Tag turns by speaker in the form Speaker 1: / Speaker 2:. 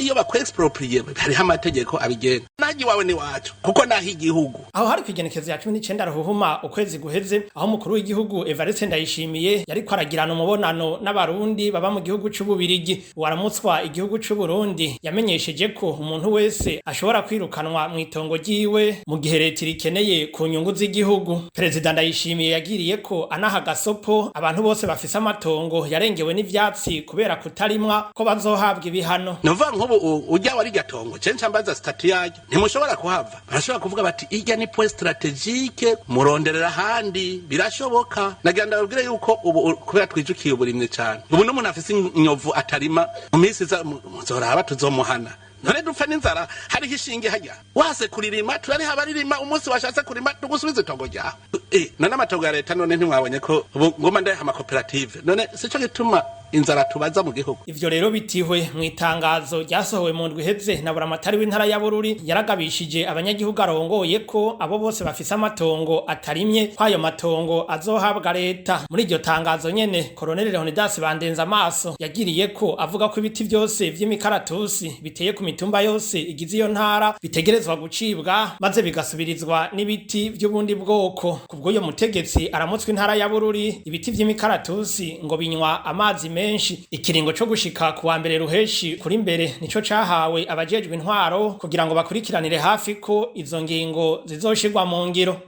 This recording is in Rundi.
Speaker 1: iyo bakwexpropriye hariho amategeko abigenga. Naho iwawe ni wacu kuko naho igihugu.
Speaker 2: Aho hari kwigenekezo ya 19 Ruhuhuma, ukwezi guheze, aho umukuru w'igihugu Evariste Ndayishimiye yariko aragirana umubonano n'Abarundi baba mu gihugu c'Ububirigi. Uwaramutswa igihugu c'Uburundi yamenyesheje ko umuntu wese ashobora kwirukanwa mu itongo ryiwe mu gihe leta irikeneye ku nyungu z'igihugu. Perezida Ndayishimiye yagiriye ko anaha gasopo abantu bose bafise amatongo yarengewe n'ivyatsi kubera kutarimwa, ko bazohabwa ibihano.
Speaker 1: Nuvuga nk'ubu ujya wari gatongo je ncambaza statut yaryo, ntimushobora kuhava. Barashobora kuvuga bati irya ni point stratégique, muronderera ahandi, birashoboka. Nagira ndababwire yuko ubu kubera twijukiye uburimyi cane, ubu n'umuntu afise inyovu atarima, mu minsi iza muzoraba tuzomuhana. None dupfa n'inzara hariho ishinge hajya wase kuririma, turariha abaririma. Umunsi washatse kurima tugusubize itongo ryawe. None amatongo ya leta, none ntimwabonye ko ubu ngoma ndayaha amakoperative? None sico gituma inzara tubaza mu gihugu?
Speaker 2: Ivyo rero bitihwe mu itangazo ryasohowe mu ndwi iheze na buramatari w'intara ya Bururi, yaragabishije abanyagihugu arongoye ko abo bose bafise amatongo atarimye, ko ayo matongo azohabwa leta. Muri iryo tangazo nyene, Colonel Leonidas Bandenza Amaso yagiriye ko avuga ko ibiti vyose vy'imikaratusi biteye ku mitumba yose igize iyo ntara bitegerezwa gucibwa, maze bigasubirizwa n'ibiti vy'ubundi bwoko. Kubw'uyo mutegetsi aramutswe intara ya Bururi, ibiti vy'imikaratusi ngo binywa amazi menshi. Ikiringo co gushika ku wa 1 Ruheshi kuri mbere nico cahawe abajejwe intwaro kugira ngo bakurikiranire hafi ko izo ngingo zizoshirwa mu ngiro.